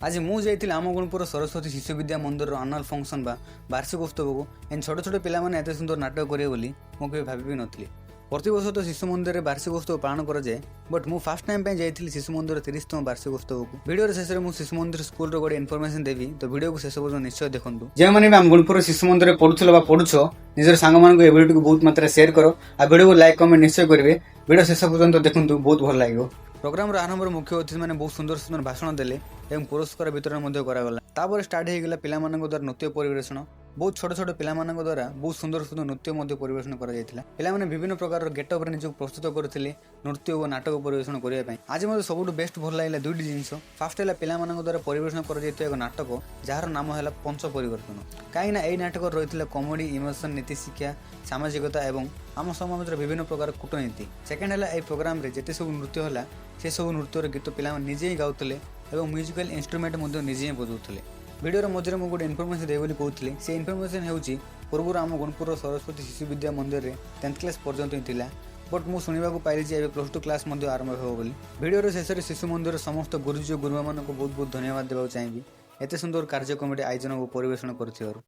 ଆଜି ମୁଁ ଯାଇଥିଲି ଆମ ଗୁଣପୁର ସରସ୍ୱତୀ ଶିଶୁ ବିଦ୍ୟା ମନ୍ଦିରର ଆନୁଆଲ୍ ଫଙ୍କସନ୍ ବା ବାର୍ଷିକ ଉତ୍ସବକୁ। ଏମିତି ଛୋଟ ଛୋଟ ପିଲାମାନେ ଏତେ ସୁନ୍ଦର ନାଟକ କରିବେ ବୋଲି ମୁଁ କେବେ ଭାବି ବି ନଥିଲି। ପ୍ରତିବର୍ଷ ତ ଶିଶୁ ମନ୍ଦିରରେ ବାର୍ଷିକ ଉତ୍ସବ ପାଳନ କରାଯାଏ, ବଟ୍ ମୁଁ ଫାର୍ଷ୍ଟ ଟାଇମ୍ ପାଇଁ ଯାଇଥିଲି ଶିଶୁ ମନ୍ଦିର 30ତମ ବାର୍ଷିକ ଉତ୍ସବକୁ। ଭିଡ଼ିଓର ଶେଷରେ ମୁଁ ଶିଶୁ ମନ୍ଦିର ସ୍କୁଲର ଗୋଟେ ଇନଫର୍ମେସନ୍ ଦେବି, ତ ଭିଡ଼ିଓକୁ ଶେଷ ପର୍ଯ୍ୟନ୍ତ ନିଶ୍ଚୟ ଦେଖନ୍ତୁ। ଯେଉଁମାନେ ବି ଆମ ଗୁଣପୁର ଶିଶୁ ମନ୍ଦିରରେ ପଢୁଥିଲ ବା ପଢୁଛ, ନିଜର ସାଙ୍ଗମାନଙ୍କୁ ଏ ଭିଡ଼ିଓଟିକୁ ବହୁତ ମାତ୍ରାରେ ସେୟାର କର ଆଉ ଭିଡ଼ିଓକୁ ଲାଇକ୍, କମେଣ୍ଟ ନିଶ୍ଚୟ କରିବେ। ଭିଡ଼ିଓ ଶେଷ ପର୍ଯ୍ୟନ୍ତ ଦେଖନ୍ତୁ, ବହୁତ ଭଲ ଲାଗିବ। ପ୍ରୋଗ୍ରାମର ଆରମ୍ଭରେ ମୁଖ୍ୟ ଅତିଥିମାନେ ବହୁତ ସୁନ୍ଦର ସୁନ୍ଦର ଭାଷଣ ଦେଲେ ଏବଂ ପୁରସ୍କାର ବିତରଣ ମଧ୍ୟ କରାଗଲା। ତାପରେ ଷ୍ଟାର୍ଟ ହେଇଗଲା ପିଲାମାନଙ୍କ ଦ୍ୱାରା ନୃତ୍ୟ ପରିବେଷଣ। ବହୁତ ଛୋଟ ଛୋଟ ପିଲାମାନଙ୍କ ଦ୍ୱାରା ବହୁତ ସୁନ୍ଦର ସୁନ୍ଦର ନୃତ୍ୟ ମଧ୍ୟ ପରିବେଷଣ କରାଯାଇଥିଲା। ପିଲାମାନେ ବିଭିନ୍ନ ପ୍ରକାରର ଗେଟଅପ୍ରେ ନିଜକୁ ପ୍ରସ୍ତୁତ କରିଥିଲେ ନୃତ୍ୟ ଓ ନାଟକ ପରିବେଷଣ କରିବା ପାଇଁ। ଆଜି ମୋତେ ସବୁଠୁ ବେଷ୍ଟ ଭଲ ଲାଗିଲା ଦୁଇଟି ଜିନିଷ। ଫାର୍ଷ୍ଟ ହେଲା ପିଲାମାନଙ୍କ ଦ୍ୱାରା ପରିବେଷଣ କରାଯାଇଥିବା ଏକ ନାଟକ, ଯାହାର ନାମ ହେଲା ପଞ୍ଚ ପରିବର୍ତ୍ତନ। କାହିଁକିନା ଏଇ ନାଟକରେ ରହିଥିଲା କମେଡି, ଇମୋସନ୍, ନୀତି ଶିକ୍ଷା, ସାମାଜିକତା ଏବଂ ଆମ ସମାଜର ବିଭିନ୍ନ ପ୍ରକାର କୂଟନୀତି। ସେକେଣ୍ଡ ହେଲା, ଏହି ପ୍ରୋଗ୍ରାମରେ ଯେତେ ସବୁ ନୃତ୍ୟ ହେଲା, ସେସବୁ ନୃତ୍ୟର ଗୀତ ପିଲାମାନେ ନିଜେ ହିଁ ଗାଉଥିଲେ ଏବଂ ମ୍ୟୁଜିକାଲ ଇନଷ୍ଟ୍ରୁମେଣ୍ଟ ମଧ୍ୟ ନିଜେ ହିଁ ବଜାଉଥିଲେ। ଭିଡ଼ିଓର ମଝିରେ ମୁଁ ଗୋଟେ ଇନଫର୍ମେସନ୍ ଦେବି ବୋଲି କହୁଥିଲି। ସେ ଇନଫର୍ମେସନ୍ ହେଉଛି, ପୂର୍ବରୁ ଆମ ଗୁଣପୁରର ସରସ୍ୱତୀ ଶିଶୁ ବିଦ୍ୟା ମନ୍ଦିରରେ 10th class ପର୍ଯ୍ୟନ୍ତ ହିଁ ଥିଲା, ବଟ୍ ମୁଁ ଶୁଣିବାକୁ ପାଇଲି ଯେ ଏବେ +2 କ୍ଲାସ୍ ମଧ୍ୟ ଆରମ୍ଭ ହେବ ବୋଲି। ଭିଡ଼ିଓର ଶେଷରେ ଶିଶୁ ମନ୍ଦିରର ସମସ୍ତ ଗୁରୁଜୀ ଓ ଗୁରୁମାମାନଙ୍କୁ ବହୁତ ବହୁତ ଧନ୍ୟବାଦ ଦେବାକୁ ଚାହିଁବି, ଏତେ ସୁନ୍ଦର କାର୍ଯ୍ୟକ୍ରମଟି ଆୟୋଜନ ଓ ପରିବେଷଣ କରିଥିବାରୁ।